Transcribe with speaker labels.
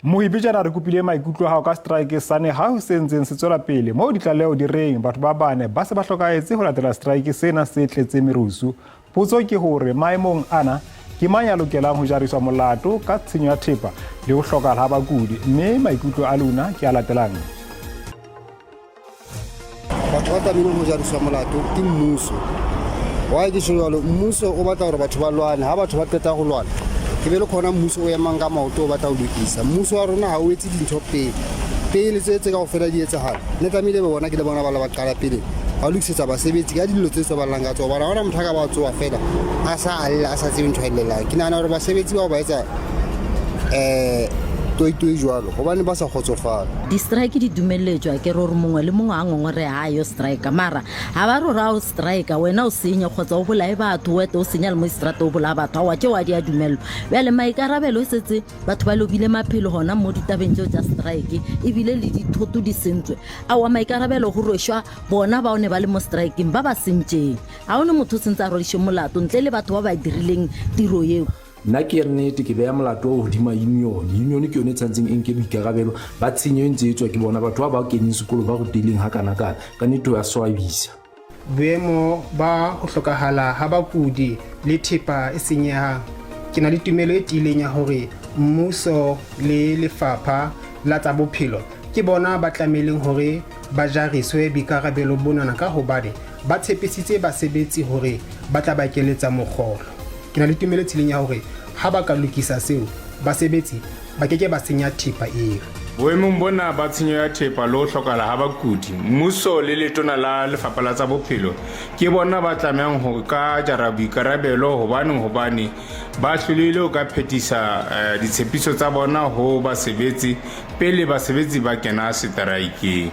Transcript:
Speaker 1: Mohibijana re kopile maikutlo a hao ka strike sa Nehawu se ntseng se tswela pele moo ditlaleho di reng batho ba bane ba se ba hlokahetse ho latela strike sena se tletseng merusu. Potso ke hore maemong ana ke mang ya lokelang ho jariswa molato ka tshenyo ya thepa le ho hlokahala ha bakudi, mme maikutlo a lona ke a latelang.
Speaker 2: Batho ba tlamehileng ho jariswa molato ke mmuso. Why ke tjho jwalo? Mmuso o batla hore batho ba lwane. Ha batho ba qeta ho lwana, e be le khona mmuso o emang ka maoto o batla ho lokisa. Mmuso wa rona ha o etse dintho pele. Pele tse tse kaofela di etsahala, ne tlamehile be bona ke le bona ba le ba qala pele ba lokisetsa basebetsi ka dillo tse tsoballang ka tsona. Hobane ha hona motho a ka ba tsoha fela a sa alla a sa tsebe ntho a e llelang. Ke nahana hore basebetsi bao ba etsa um toitoi jwalo hobane ba sa kgotsofala.
Speaker 3: Di-strike di dumelletšwa ke re gore mongwe le mongwe a ngongore a yo strike, mara ga ba re gore a o strike wena o senye kgotsa o bolae batho, o ete o senya le mo strata o bolaya batho, aowa tšeo a di a dumelelwa. Bjale maikarabelo e setse batho ba lobile maphelo gona mo ditabeng tšeo tša strike, ebile le dithoto di sentswe, aowa maikarabelo go rwešwa bona bao ne ba le mo strikeng ba ba sentšeng. Ga one motho o sentse a rwadiše molato ntle le batho ba ba dirileng tiro yeo.
Speaker 4: Nna ke re nnete ke beya molato o hodima union. Union ke yone e tshwanetseng e nke boikarabelo ba tshenyo e ntse e tswa ke bona batho ba ba keneng sekolo ba ruteleng ha kana kana. Ka nnete ho ya swabisa.
Speaker 5: Boemo ba ho hlokahala ha bakudi le thepa e senyehang, ke na le tumelo e tiileng ya hore mmuso le lefapha la tsa bophelo ke bona ba tlamehileng hore ba jariswe boikarabelo bonana ka hobane ba tshepisitse basebetsi hore ba tla ba keletsa mokgolo. Ke na le tumelo e tiileng ya hore ha ba ka lokisa seo, basebetsi ba ke ke ba senya thepa eo.
Speaker 6: Boemong bona ba tshenyo ya thepa le ho hlokahala ha bakudi, mmuso le letona la Lefapha la tsa Bophelo ke bona ba tlamehang ho ka jara boikarabelo hobaneng hobane ba hlolehile ho ka phethisa ditshepiso tsa bona ho basebetsi pele basebetsi ba kena seteraekeng.